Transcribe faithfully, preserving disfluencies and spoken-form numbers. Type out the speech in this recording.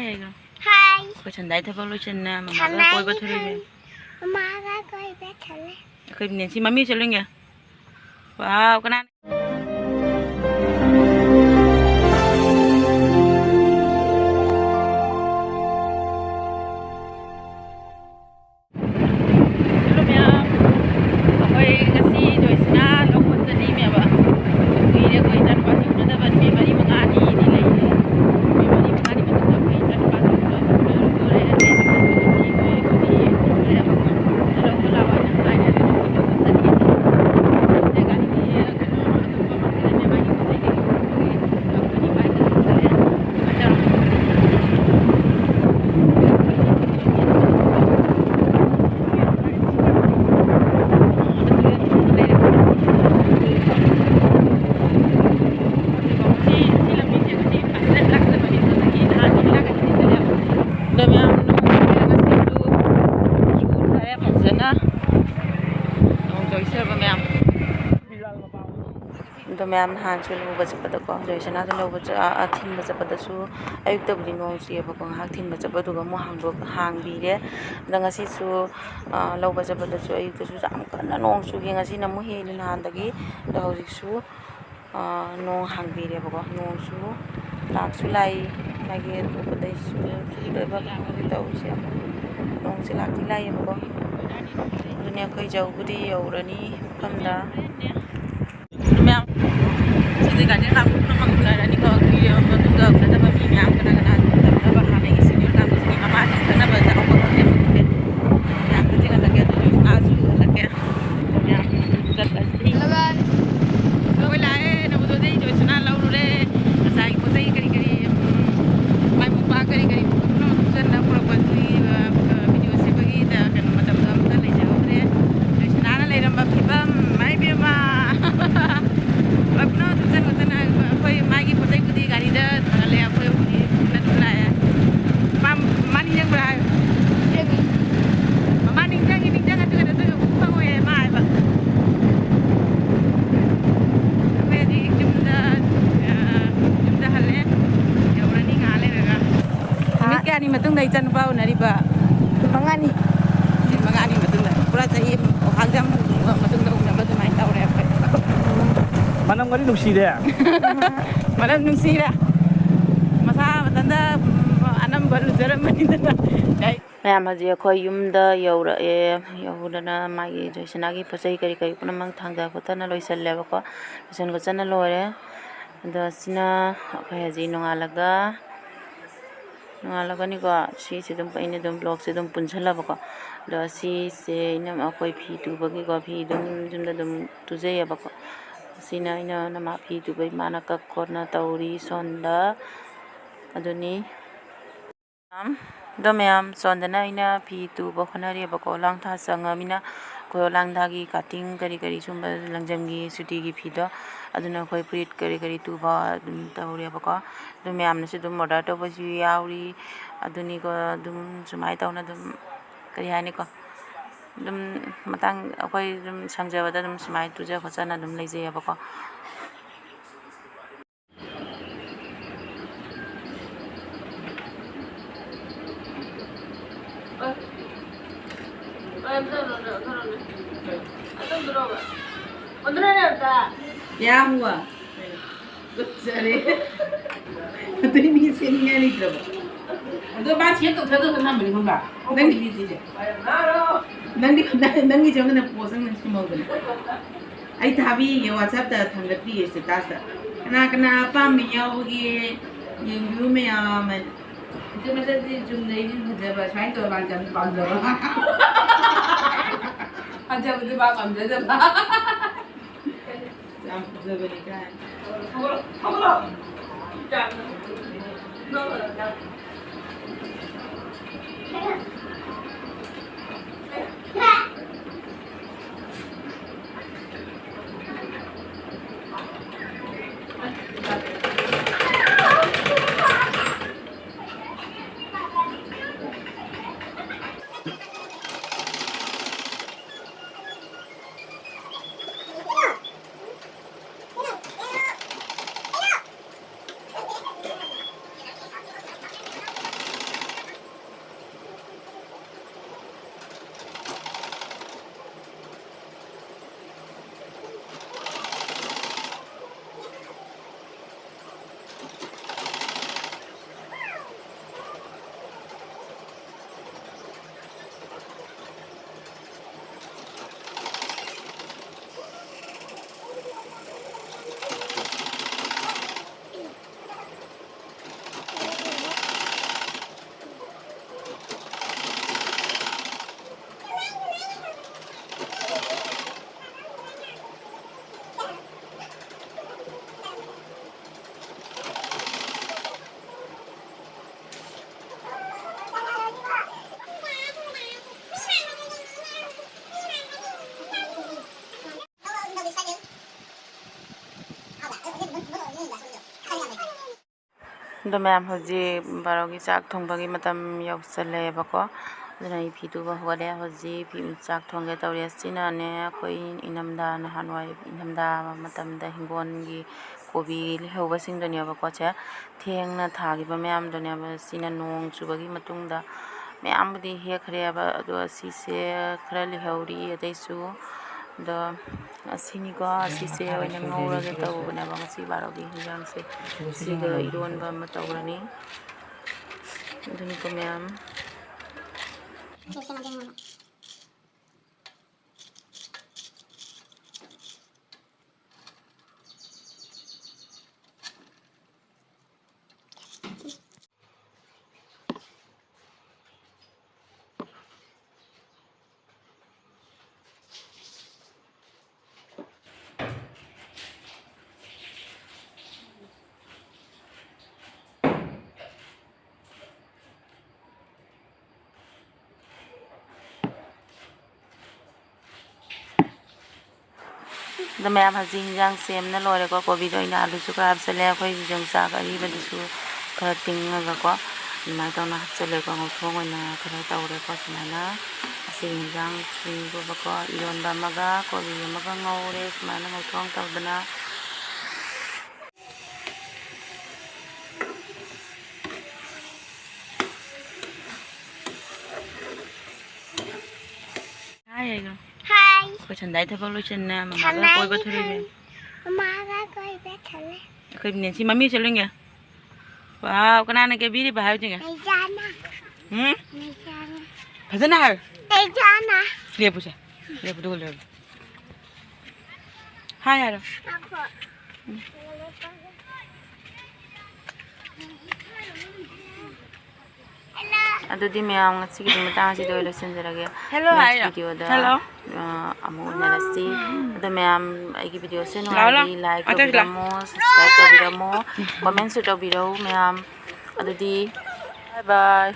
ꯍꯥꯏꯈ꯭ꯔꯣ꯫ ꯍꯥꯏ꯫ ꯑꯩꯈꯣꯏ ꯁꯟꯗꯥꯏ ꯊꯕꯛ ꯂꯣꯏꯁꯤꯟꯅ ꯃꯃꯥꯒ ꯁꯟꯗꯥꯏ ꯀꯣꯏꯕ ꯊꯣꯔꯛꯏꯅꯦ꯫ ꯃꯃꯥꯒ ꯀꯣꯏꯕ ꯊꯣꯔꯛꯑꯦ꯫ ꯑꯩꯈꯣꯏ ꯅꯦꯟꯁꯤ ꯃꯃꯤ ꯆꯠꯂꯨꯏꯅꯦ꯫ ꯋꯥꯎ, ꯀꯅꯥꯅ? Hello ꯃꯌꯥꯝ, ꯑꯩꯈꯣꯏ ꯉꯁꯤ ꯖꯣꯏꯁꯅꯥ ꯂꯧꯕ ꯆꯠꯂꯤꯃꯦꯕ꯫ ꯀꯨꯏꯔꯦ ꯑꯩꯈꯣꯏ ꯏꯆꯥꯅꯨꯄꯥꯁꯤ ꯎꯅꯗꯕ, ꯅꯨꯃꯤꯠ ꯃꯔꯤ ꯃꯉꯥꯅꯤꯗꯤ ꯂꯩꯔꯦ꯫ ꯅꯨꯃꯤꯠ ꯃꯔꯤ ꯃꯉꯥꯅꯤ ꯃꯇꯨꯡꯗ ꯑꯩꯈꯣꯏ ꯏꯆꯥꯅꯨꯄꯥꯁꯤ ꯎꯅ-, ꯎꯅꯔꯨꯗꯣꯔꯦ꯫ ꯉꯁꯤ ꯑꯩꯈꯣꯏ ꯂꯧꯕ ꯂꯥꯛꯑꯣ ꯍꯥꯏꯅ ꯍꯥꯏꯔꯦ꯫ ꯂꯧꯕ ꯆꯠꯂꯤ꯫ ꯒꯥꯔꯤꯗꯤ ꯀꯩꯅꯣ ꯑꯇꯣꯞꯄ ꯑꯃ ꯂꯩꯔꯝꯃꯦ, ꯃꯥꯒꯤ ꯄꯣꯠ ꯆꯩ ꯀꯩꯀꯩ ꯄꯨꯔꯛꯄꯒꯤ ꯂꯧꯕꯅꯤ ꯃꯥꯏ ꯆꯠꯂꯤ꯫ ꯑꯗꯣ ꯃꯌꯥꯝ, ꯅꯣꯡ ꯆꯨꯔꯦ ꯉꯁꯤꯁꯨ, ꯆꯨꯊꯔꯦ ꯐꯖꯅ꯫ ꯅꯣꯡ ꯆꯨꯔꯛꯏꯁꯦ ꯃꯌꯥꯝ꯫ ꯑꯗꯣ ꯃꯌꯥꯝ, ꯅꯍꯥꯟꯁꯨ ꯂꯧꯕ ꯆꯠꯄꯗꯀꯣ, ꯖꯣꯏꯁꯅꯥꯗ ꯂꯧꯕ ꯆ-, ꯑ, ꯑ, ꯊꯤꯟꯕ ꯆꯠꯄꯗꯁꯨ ꯑꯌꯨꯛꯇꯕꯨꯗꯤ ꯅꯣꯡ ꯆꯨꯏꯌꯦꯕꯀꯣ, ꯉꯥꯏꯍꯥꯛ ꯊꯤꯟꯕ ꯆꯠꯄ, ꯑꯗꯨꯒ ꯑꯃꯨꯛ ꯍꯥꯡꯗꯣꯛ-, ꯍꯥꯡꯕꯤꯔꯦ꯫ ꯑꯗ ꯉꯁꯤꯁꯨ, ꯑ, ꯂꯧꯕ ꯆꯠꯄꯗꯁꯨ ꯑꯌꯨꯛꯇꯁꯨ ꯌꯥꯝ ꯀꯟꯅ ꯅꯣꯡ ꯆꯨꯈꯤ꯫ ꯉꯁꯤꯅ ꯑꯃꯨꯛ ꯍꯦꯜꯂꯤ ꯅꯍꯥꯟꯗꯒꯤ꯫ ꯑꯗꯣ ꯍꯧꯖꯤꯛꯁꯨ, ꯑ, ꯅꯣꯡ ꯍꯥꯡꯕꯤꯔꯦꯕꯀꯣ꯫ ꯅꯣꯡꯁꯨ ꯂꯥꯛꯁꯨ ꯂꯥꯛꯏ, ꯃꯥꯒꯤ ꯑꯇꯣꯞꯄꯗꯩꯁꯨ ꯆꯨꯗꯣꯏꯕ ꯈꯪꯗꯦ ꯇꯧꯔꯤꯁꯦ꯫ ꯅꯣꯡꯁꯦ ꯂꯥꯛꯇꯤ ꯂꯥꯛꯏꯌꯦꯕꯀꯣ꯫ ꯑꯗꯨꯅꯦ ꯑꯩꯈꯣꯏ ꯌꯧꯕꯨꯗꯤ ꯌꯧꯔꯅꯤ ꯃꯐꯝꯗ꯫ ꯃꯌꯥꯝ, ꯁꯤꯗꯤ ꯒꯥꯔꯗꯦꯟ ꯀꯥꯡꯕꯨ ꯄꯨꯝꯅꯃꯛ ꯎꯅꯔꯅꯤꯀꯣ꯫ ꯀꯨꯏꯔꯕ ꯃꯇꯨꯡꯗ ꯎꯅꯗꯕ ꯃꯤ ꯃꯌꯥꯝ ꯀꯅꯥ ꯀꯅꯥ ꯎꯅꯗꯕ ꯍꯥꯟꯅꯒꯤ ꯁꯤꯅꯤꯌꯔ ꯀꯥꯡꯕꯨꯁꯤꯡꯒꯤ ꯃꯃꯥꯁꯤꯡ ꯈꯪꯅꯕ ꯆꯠꯍꯧꯕ ꯈꯪꯗꯦ꯫ ꯃꯌꯥꯝ ꯊꯦꯡꯅꯍꯜꯂꯒꯦ꯫ ꯑꯗꯨ ꯖꯣꯏꯁꯅꯥꯁꯨ ꯎꯍꯜꯂꯛꯀꯦ꯫ ꯃꯌꯥꯝ ꯆꯠꯂꯁꯤ꯫ ꯑꯩꯈꯣꯏ ꯂꯥꯛꯑꯦ, ꯅꯕꯣꯗꯤꯌꯥꯗꯩ ꯖꯣꯏꯁꯅꯥ ꯂꯧꯔꯨꯔꯦ꯫ ꯉꯁꯥꯏ ꯄꯣꯠ ꯆꯩ ꯀꯔꯤ ꯀꯔꯤ, ꯎꯝ, ꯃꯥꯏ ꯃꯣꯝꯄꯥꯛ ꯀꯔꯤ ꯀꯔꯤ ꯄꯨꯈꯠꯄꯅꯣ ꯊꯨꯞꯆꯟꯅ ꯄꯨꯔꯛꯄ ꯑꯗꯨꯒꯤ, ꯑ, ꯚꯤꯗꯤꯑꯣ ꯁꯦꯝꯕꯒꯤ ꯀꯩꯅꯣ ꯃꯇꯝꯗꯣ ꯑꯝꯇ ꯂꯩꯖꯍꯧꯗ꯭ꯔꯦ꯫ ꯖꯣꯏꯁꯅꯥꯅ ꯂꯩꯔꯝꯕ ꯐꯤꯕꯝ, ꯏꯃꯥꯏ ꯄꯦꯝꯃ꯫ ꯄꯨꯔꯛꯄꯅꯣ ꯊꯨꯞꯆꯟ ꯈꯣꯠꯆꯟꯅ ꯑꯩꯈꯣꯏ ꯃꯥꯒꯤ ꯄꯣꯠ ꯆꯩꯕꯨꯗꯤ ꯒꯥꯔꯤꯗ ꯊꯥꯡꯒꯠꯂꯦ, ꯑꯩꯈꯣꯏ ꯑꯍꯨꯝꯗꯤ ꯈꯣꯡꯅ ꯑꯗꯨꯝ ꯂꯥꯛꯑꯦ꯫ ꯃꯇꯨꯡꯗ ꯏꯆꯥꯅꯨꯄꯥ ꯎꯅꯔꯤꯕ? ꯃꯉꯥꯅꯤ꯫ ꯅꯨꯃꯤꯠ ꯃꯉꯥꯅꯤ ꯃꯇꯨꯡꯗ, ꯄꯨꯔꯥ ꯆꯍꯤ ꯋꯥꯈꯜꯗ ꯌꯥꯝ ꯃꯇꯨꯡꯗ ꯎꯅꯕ ꯑꯗꯨꯃꯥꯏꯅ ꯇꯧꯔꯦ ꯑꯩꯈꯣꯏ꯫ ꯃꯅꯝꯒꯗꯤ ꯅꯨꯡꯁꯤꯔꯦ꯫ ꯃꯅꯝ ꯅꯨꯡꯁꯤꯔꯦ꯫ ꯃꯁꯥ ꯃꯊꯟꯇ, ꯎꯝ, ꯑꯅꯝꯕ ꯂꯨꯖꯔꯝꯕꯅꯤꯗꯅ꯫ ꯃꯌꯥꯝ, ꯍꯧꯖꯤꯛ ꯑꯩꯈꯣꯏ ꯌꯨꯝꯗ ꯌꯧꯔꯛꯑꯦ꯫ ꯌꯧꯗꯅ ꯃꯥꯒꯤ ꯖꯣꯏꯁꯅꯥꯒꯤ ꯄꯣꯠ ꯆꯩ ꯀꯔꯤ ꯀꯔꯤ ꯄꯨꯝꯅꯃꯛ ꯊꯥꯡꯗ ꯈꯣꯠꯇꯅ ꯂꯣꯏꯁꯜꯂꯦꯕꯀꯣ꯫ ꯂꯣꯏꯁꯟ ꯈꯣꯠꯆꯟꯅ ꯂꯣꯏꯔꯦ꯫ ꯑꯗꯣ ꯁꯤꯅ ꯑꯩꯈꯣꯏ ꯍꯧꯖꯤꯛ ꯅꯣꯡꯉꯥꯜꯂꯒ, ꯅꯣꯡꯉꯥꯜꯂꯒꯅꯤꯀꯣ꯫ ꯁꯤꯁꯦ ꯑꯗꯨꯝ ꯑꯩꯅ ꯑꯗꯨꯝ vlogꯁꯦ ꯑꯗꯨꯝ ꯄꯨꯟꯁꯤꯜꯂꯕꯀꯣ꯫ ꯑꯗꯣ ꯁꯤꯁꯦ ꯑꯩꯅ ꯑꯩꯈꯣꯏ ꯐꯤ ꯇꯨꯕꯒꯤꯀꯣ, ꯐꯤ ꯑꯗꯨꯝ ꯌꯨꯝꯗ ꯑꯗꯨꯝ ꯇꯨꯖꯩꯌꯦꯕꯀꯣ꯫ ꯁꯤꯅ ꯑꯩꯅ ꯅꯃꯥ ꯐꯤ ꯇꯨꯕ ꯏꯃꯥꯅ ꯀꯛ ꯈꯣꯠꯅ ꯇꯧꯔꯤ ꯁꯣꯝꯗ꯫ ꯑꯗꯨꯅꯤ꯫ ꯑꯗꯣ ꯃꯌꯥꯝ, ꯁꯣꯝꯗꯅ ꯑꯩꯅ ꯐꯤ ꯇꯨꯕ ꯍꯣꯠꯅꯔꯤꯑꯕꯀꯣ꯫ ꯂꯥꯡ ꯊꯥ ꯆꯪꯉꯃꯤꯅ ꯑꯩꯈꯣꯏ ꯂꯥꯡ ꯊꯥꯒꯤ cutting ꯀꯔꯤ ꯀꯔꯤ ꯁꯨꯝꯕ ꯂꯪꯖꯝꯒꯤ ꯁꯨꯇꯤꯒꯤ ꯐꯤꯗꯣ, ꯑꯗꯨꯅ ꯑꯩꯈꯣꯏ ꯐꯨꯔꯤꯠ ꯀꯔꯤ ꯀꯔꯤ ꯇꯨꯕ ꯑꯗꯨꯝ ꯇꯧꯔꯦꯕꯀꯣ꯫ ꯑꯗꯨ ꯃꯌꯥꯝꯅꯁꯨ ꯑꯗꯨꯝ order ꯇꯧꯕꯁꯨ ꯌꯥꯎꯔꯤ꯫ ꯑꯗꯨꯅꯤꯀꯣ, ꯑꯗꯨꯝ ꯁꯨꯃꯥꯏꯅ ꯇꯧꯅ ꯑꯗꯨꯝ, ꯀꯔꯤ ꯍꯥꯏꯅꯤꯀꯣ, ꯑꯗꯨꯝ ꯃꯇꯥꯡ ꯑꯩꯈꯣꯏ ꯑꯗꯨꯝ ꯁꯪꯖꯕꯗ ꯑꯗꯨꯝ ꯁꯨꯃꯥꯏꯅ ꯇꯨꯖ ꯈꯣꯠꯆꯅ ꯑꯗꯨꯝ ꯂꯩꯖꯩꯑꯕꯀꯣ꯫ क्या हुआ? ꯐꯖꯔꯦ꯫ ꯑꯗꯨꯏ ꯃꯤ ꯁꯦꯠꯅꯤꯡꯉꯥꯏ ꯂꯩꯇ꯭ꯔꯕ? ꯑꯗꯣ ꯃꯥ ꯁꯦꯞ ꯇꯧꯊꯗꯧꯗ ꯊꯝꯕꯅꯤ ꯈꯪꯕ꯭ꯔꯥ? ꯅꯪꯒꯤ ꯐꯤꯁꯦ꯫ ꯅꯪꯗꯤ, ꯅꯪꯒꯤꯁꯦ ꯑꯃꯅ ꯄꯣꯁ ꯑꯃ ꯁꯦꯝꯍꯧꯗꯅ꯫ ꯑꯩ ꯊꯥꯕꯤꯒꯦ, WhatsAppꯇ ꯊꯥꯡꯒꯠꯄꯤꯒꯦ, statusꯇ꯫ ꯀꯅꯥ ꯀꯅꯥ ꯑꯄꯥꯝꯕ ꯌꯥꯎꯕꯒꯦ? ꯌꯦꯡꯕꯤꯌꯨ ꯃꯌꯥꯝ꯫ ꯏꯆꯦ ꯃꯁꯛꯁꯤ ꯆꯨꯝꯅꯩꯗꯤ ꯐꯖꯕ, ꯁꯨꯃꯥꯏꯅ ꯇꯧꯔ ꯃꯥꯅ ꯌꯥꯝ ꯄꯥꯝꯖꯕ꯫ ꯐꯖꯕꯗꯨ ꯃꯥ ꯄꯥꯝꯖꯗꯕ꯫ ꯌꯥꯝ ꯐꯖꯕꯅꯤ ꯀꯥꯏ꯫ ꯑꯗꯣ ꯃꯌꯥꯝ, ꯍꯧꯖꯤꯛ ꯕꯥꯔꯣꯒꯤ ꯆꯥꯛ ꯊꯣꯡꯕꯒꯤ ꯃꯇꯝ ꯌꯧꯁꯜꯂꯛꯑꯦꯕꯀꯣ꯫ ꯑꯗꯨꯅ ꯑꯩ ꯐꯤ ꯇꯨꯕ ꯍꯧꯒꯠꯂꯦ꯫ ꯍꯧꯖꯤꯛ ꯐꯤ, ꯆꯥꯛ ꯊꯣꯡꯒꯦ ꯇꯧꯔꯤ꯫ ꯑꯁꯤꯅꯅꯦ, ꯑꯩꯈꯣꯏ ꯏꯅꯝꯗ, ꯅꯍꯥꯟꯋꯥꯏ ꯏꯅꯝꯗ ꯃꯇꯝꯗ ꯍꯤꯡꯒꯣꯜꯒꯤ ꯀꯣꯕꯤ ꯂꯩꯍꯧꯕꯁꯤꯡꯗꯨꯅꯦꯕꯀꯣ꯫ ꯁꯦ, ꯊꯦꯡꯅ ꯊꯥꯈꯤꯕ ꯃꯌꯥꯝꯗꯨꯅꯦꯕ꯫ ꯁꯤꯅ ꯅꯣꯡ ꯆꯨꯕꯒꯤ ꯃꯇꯨꯡꯗ ꯃꯌꯥꯝꯕꯨꯗꯤ ꯍꯦꯛꯈ꯭ꯔꯦꯕ, ꯑꯗꯣ ꯑꯁꯤꯁꯦ ꯈꯔ ꯂꯩꯍꯧꯔꯤ ꯑꯇꯩꯁꯨ꯫ ꯑꯗꯣ ꯑꯁꯤꯅꯤꯀꯣ, ꯑꯁꯤꯁꯦ ꯑꯣꯏꯅ ꯉꯧꯔꯒꯦ ꯇꯧꯕꯅꯦꯕ ꯉꯁꯤ ꯕꯥꯔꯣꯒꯤ ꯍꯤꯟꯖꯥꯡꯁꯦ꯫ ꯁꯤꯒ ꯏꯔꯣꯟꯕ ꯑꯃ ꯇꯧꯔꯅꯤ꯫ ꯑꯗꯨꯅꯤꯀꯣ ꯃꯌꯥꯝ꯫ ꯑꯗꯣ ꯃꯌꯥꯝ, ꯍꯧꯖꯤꯛ ꯍꯤꯟꯖꯥꯡ ꯁꯦꯝꯅ ꯂꯣꯏꯔꯦꯀꯣ꯫ ꯀꯣꯕꯤꯗ ꯑꯣꯏꯅ ꯑꯂꯨꯁꯨ ꯈꯔ ꯍꯥꯞꯆꯜꯂꯦ꯫ ꯑꯩꯈꯣꯏ ꯌꯣꯡꯆꯥꯛ ꯑꯔꯤꯕꯗꯨꯁꯨ ꯈꯔ ꯇꯤꯡꯉꯒꯀꯣ, ꯑꯗꯨꯃꯥꯏꯅ ꯇꯧꯅ ꯍꯥꯞꯆꯜꯂꯦꯀꯣ꯫ ꯉꯧꯊꯣꯡ ꯑꯣꯏꯅ ꯈꯔ ꯇꯧꯔꯦꯀꯣ ꯁꯨꯃꯥꯏꯅ꯫ ꯑꯁꯤ ꯍꯤꯟꯖꯥꯡ ꯁꯤꯡꯗꯨꯕꯀꯣ, ꯏꯔꯣꯟꯕ ꯑꯃꯒ ꯀꯣꯕꯤ ꯑꯃꯒ ꯉꯧꯔꯦ ꯁꯨꯃꯥꯏꯅ ꯉꯧꯊꯣꯡ ꯇꯧꯗꯅ꯫ ꯍꯥꯏ ꯍꯥꯏꯒꯅꯨ꯫ ꯍꯥꯏ꯫ ꯑꯩꯈꯣꯏ ꯁꯟꯗꯥꯏ ꯊꯕꯛ ꯂꯣꯏꯁꯤꯟꯅ ꯃꯃꯥꯒ ꯁꯟꯗꯥꯏ ꯀꯣꯏꯕ ꯊꯣꯛꯂꯛꯏꯅꯦ꯫ ꯃꯃꯥꯒ ꯀꯣꯏꯕ ꯊꯣꯛꯂꯛꯑꯦ꯫ ꯑꯩꯈꯣꯏ ꯅꯦꯟꯁꯤ ꯃꯃꯤ ꯆꯠꯂꯨꯏꯅꯦ꯫ ꯋꯥꯎ, ꯀꯅꯥꯅ ꯀꯦꯕꯤꯔꯤꯕ ꯍꯥꯏꯌꯨ ꯆꯤꯡꯉꯦ? ꯃꯩꯖꯥꯅ꯫ ꯎꯝ? ꯃꯩꯖꯥꯅ꯫ ꯐꯖꯅ ꯍꯥꯏꯌꯨ꯫ ꯃꯩꯖꯥꯅ꯫ ꯂꯦꯞꯄꯨꯁꯦ꯫ ꯂꯦꯞꯄꯨ, ꯑꯗꯨꯒ ꯂꯦꯞꯄꯨ꯫ ꯍꯥꯏ ꯍꯥꯏꯔꯣ꯫ ꯉꯥꯏꯈꯣ꯫ ꯑꯗꯨꯗꯤ ꯃꯌꯥꯝ, ꯉꯁꯤꯒꯤꯗꯤ ꯃꯇꯥꯡ ꯑꯁꯤꯗ ꯑꯣꯏꯅ ꯂꯣꯏꯁꯤꯟꯖꯔꯒꯦ꯫ Hello next ꯍꯥꯏꯌꯣ꯫ Video ꯗ, hello꯫ ꯑ, ꯑꯃꯨꯛ ꯎꯅꯔꯁꯤ꯫ ꯑꯗꯣ ꯃꯌꯥꯝ, ꯑꯩꯒꯤ video ꯁꯦ ꯂꯥꯛꯑꯣ, ꯂꯥꯛꯑꯣ꯫ ꯅꯨꯡꯉꯥꯏꯔꯗꯤ like ꯑꯇꯩꯁꯨ ꯂꯥꯛꯑꯣ꯫ ꯇꯧꯕꯤꯔꯝꯃꯣ, subscribe ꯇꯧꯕꯤꯔꯝꯃꯣ, comment ꯁꯨ ꯇꯧꯕꯤꯔꯧ ꯃꯌꯥꯝ꯫ ꯑꯗꯨꯗꯤ bye bye꯫